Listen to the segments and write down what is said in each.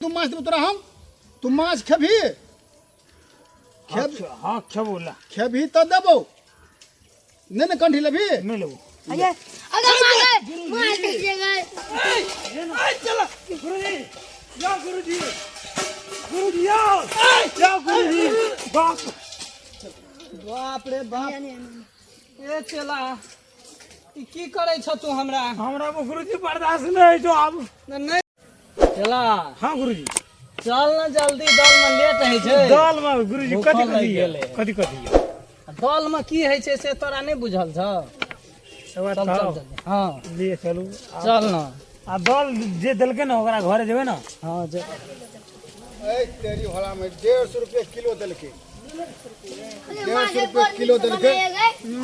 तू माछ देबो तोरा हम तू माछ खेबही खेब हाँ खेबो ला खेबही तऽ देबो नहि ने कंठी लेबही नहि लेबो अये अगर मारे मार दीजिएगा चला गुरुजी या गुरुजी गुरुजी या या गुरुजी बाप बाप रे बाप ए चेला ई की करै छ तू हमरा हमरा गुरुजी बर्दाश्त नहि होइ छौ आब नहि चला हाँ गुरुजी चल न जल्दी दल में लेट होइ छै दाल में गुरुजी भूखल कथी लागि कथी गेलै। यऽ कथी कथी यऽ दल में की होइ छै से तोरा नहि बुझल छौ से बात चल चल कहौ। चल हाँ लिए चलू चल न आ दल जे देलकै ने ओकरा घरे जेबै ने हाँ जे ए तेरी भला में 150 रुपये किलो देलकै 150 रुपये किलो देलकै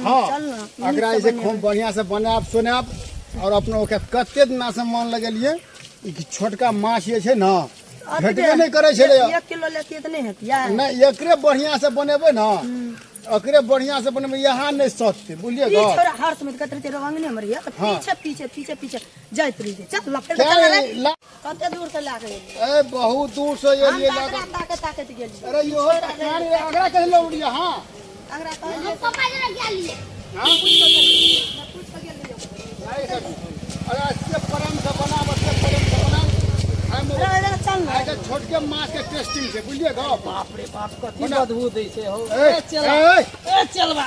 हाँ एकरा जे छै खूब बढ़िया से बनायब सोनायब और अपनो ओकरा कते दिना से मन लगेलिए ई कि छोटका माछ जे छै ने भेटबे नहि करै छलै एक किलो लेतियै तऽ नहि हेतियै नहि एकरे बढ़िया से बनेबै ने एकरे बढ़िया से बनेबै यहाँ नहि सततै बुझलियै ई गप छोरा हर समय कहैत रहै रंगने मे रहियै तऽ हाँ। पीछे पीछे पीछे पीछे जाइत रहियै चल लपेट क्या चल रे ला- कते दूर से लए के एलियै ए बहुत दूर से हम एलियै तऽ लऽ अगरा ताकत ताकत गेलियै अरे यो अगरा कहीं लौड़िया हाँ अगरा कहलियै हम पापा जरा क्या लिए हाँ पूछ के गेलियै अरे से प्रेम से बनाब से प्रेम से बनाब खाइमे अरे अरे चल ने आइ के छोटके माछ के टेस्टिंग छै बुझलियै गप बाप रे बाप कथी बना। बदबू दै छै हौ ए, ए चला ए, ए चलबा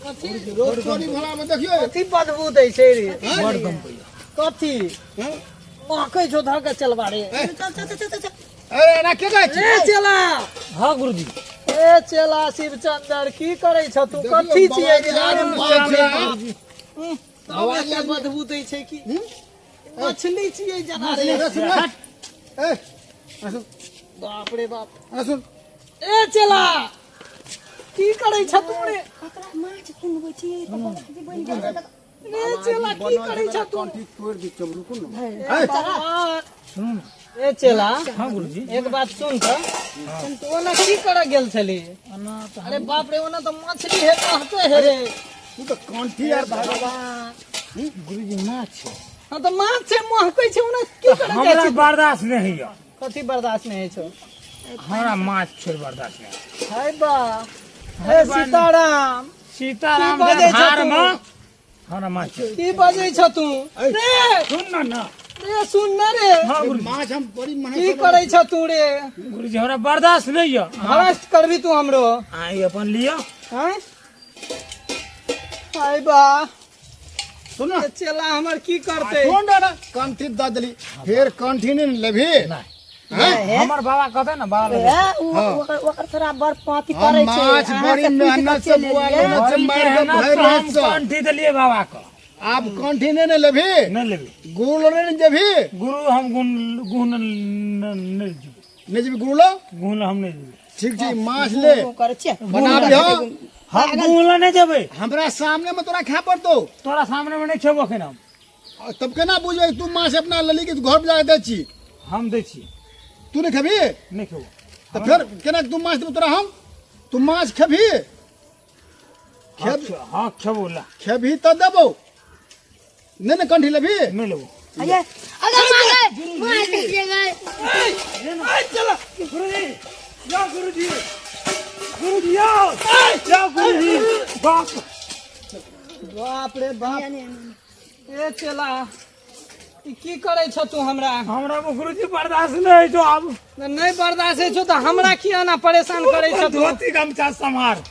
कथी रोड चोरी भला में देखियो कथी बदबू दै छै रे बड़ दम पैया कथी हाँ? महकै छौ धऽ के चलबा रे चल चल चल चल चल अरे एना के कहै छी ए चला हाँ गुरुजी ए चला शिवचंदर की करै छ तू कथी छियै रे? देखियौ, बवाल छै। तब एते बदबू दै छै की मछली छियै जना रे अरे सुन ना। ए अरे सुन बाप रे बाप अरे सुन ए चला की करै छ तू रे ककरा माछ सुनबै छियै तऽ बाबाजी बनि गेल छै तऽ रे चला की करै छ तू कंठी तोड़ि दी चल रुकू ना ए भगवान। ए चला हाँ गुरुजी एक बात सुन तऽ तू ओना की करऽ गेल छली अरे बाप रे ओना तऽ मछली हे कहते हे रे तू तऽ कंठी यार भगवान गुरुजी माछ छै हाँ तऽ माछ छै महकै छै ओना की करऽ जाइ हमरा छी बर्दाश्त नहि होइया कथी बर्दाश्त नहि होइ छौ हमरा माछ छोड़ बर्दाश्त नहि हाय बा हे सीताराम सीताराम की बजै छौ धार तू? में हमरा माछ छोड़। की बजै छ तू रे सुन ना ना रे सुन न रे हाँ गुरुजी माछ हम बड़ी मेहनत की से करै छ तू रे गुरुजी हमरा बर्दाश्त नहि यऽ भ्रष्ट करबी तू हमरो अहाँ ई अपन लिअ आँय हाय बा सुन ना ए चेला हमर की करतै सुन ना कंठी दऽ देली फेर कंठी नहि ने लेबही हैं? हमर बाबा कहते ना बाबा लग ए, उ- ओकर ओकर थोड़ा बड़ पापी हम करै छै माछ अहाँ बड़ी से पूछि कऽ मेहनत से चलि बुआ एलियै। मेहनत से बड़ी मारि कऽ मेहनत भरि से राति हम से कंठी देलियै बाबा के आब कंठी नहि ने लेबही नहि लेबै गुरु लग नहि ने जेबही गुरु हम गुण गुण नहि जेबै नहि जेबही गुरु लग गुण हम नहि जेबै ठीक छै माछ ले उ करै छियै बना लिह हम गुण लए नहि जेबै हमरा सामने में तोरा खाय पड़तौ तोरा सामने मे नहि खेबो एखन हम आ तब केना बुझबै तू माछ अपना लेली कि घर पर जाके दै छी हम दै छी तू नहि खेबही नहि खेबो तऽ फेर केना तू माछ देबौ तोरा हम तू माछ खेबही हाँ हाँ खेबो ला खेबही तऽ देबौ नहि ने कंठी लेबही नहि लेबो अये अगर मारे मार दीजिएगा चला गुरुजी या गुरुजी गुरुजी या या गुरुजी बाप बाप रे बाप ए चेला ई की करै छ तू हमरा हमरा गुरुजी बर्दाश्त नहि होइ छौ आब नहि बर्दाश्त होइ छौ तऽ हमरा किया ना परेशान करै छ तू धोती गमछा सम्हार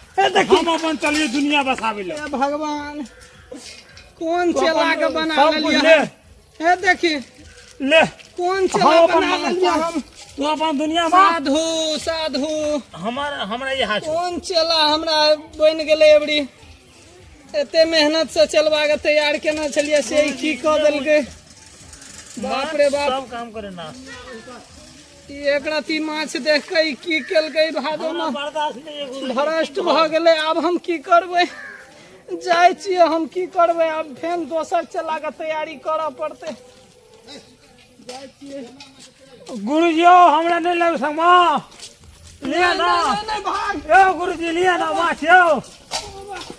हम अपन चलिए दुनिया बसाबै लए हे भगवान कोन चेला के बना सब कुछ लेलियै ले हे देखी ले कोन हम चेला अपन बना लेलियै हम तू अपन दुनिया में साधु साधु हमर हमरा ये हाथ कोन चेला हमरा बनि गेलै एबरी एते मेहनत से चलबा के तैयार केने छलियै से ई की कऽ देलकै बाप रे बाप सब काम करे ना ई एक रति माछ देख के ई की केलकै भादो मे बर्दाश्त नहीं है गुरु भ्रष्ट भऽ गेलै आब हम की करबै जाइ छियै हम की करबै आब फेन दोसर चला के तैयारी करऽ पड़तै गुरुजी यौ हमरा नहीं लगे संगमा लिया ना नहि, नहि, भाग यौ गुरुजी लिया ना माछ यौ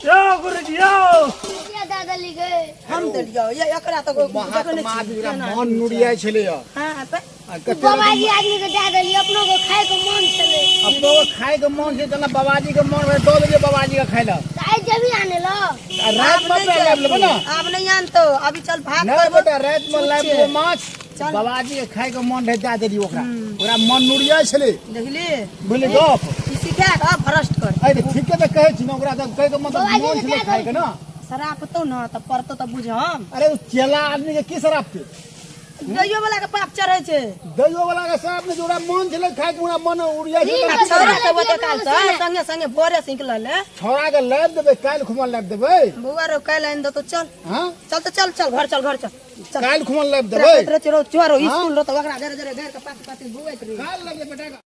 यौ गुरुजी यौ रुपया दे देली गे। हम देलियो ये एकरा तऽ महात्मा आदमी ओकरा मन नुरियाइ छलैया। हां तऽ आ कते बाबाजी आदमी के दए देली, अपनो के खाय के मन छलै। अपनो के खाय के मन छै तना बाबाजी के मन भेलै दऽ देलियै बाबाजी के खाय लए। तऽ आइ जेबही आने लए? आ राति मे पे लाबि लेबै ने। आब नहीं आनतो, अभी चल भाग नहीं करबो। बेटा, राति में लाबि लेबै माछ। चल। बाबाजी के खाय के मन रहै दए देलियै ओकरा। ओकरा मन नुरियाइ छलै। देखली बुझली गप? ई सिखा के अब भ्रष्ट कर। अरे ठीके तऽ कहै छी ने, ओकरा तऽ कहै के मतलब बाबाजी मन के छलै दए खाय के ने। शराब तो न तऽ पड़तो तऽ बुझम। अरे ओ चेला आदमी के की शराब थे? दैयो वाला के पाप चढ़ै छै। दैयो वाला के शराब नहि, ओकरा मन छलै खाय के, ओकरा मन उड़िया छै। आ छौड़ा सब ओते काल से संगे संगे भोरे से निकलल है। छौड़ा के लाबि देबै, काल्हि खुमा लाबि देबै। बौआ रो काल्हि आनि देतौ, चल। हाँ? चल तऽ चल, चल घर चल, घर चल। चल। काल्हि खुमा लाबि देबै। चोरो हाँ? स्कूल रहो तऽ ओकरा जरे जरे घर के पास पास बौआइत रही। काल्हि लाबि देबै बेटा के।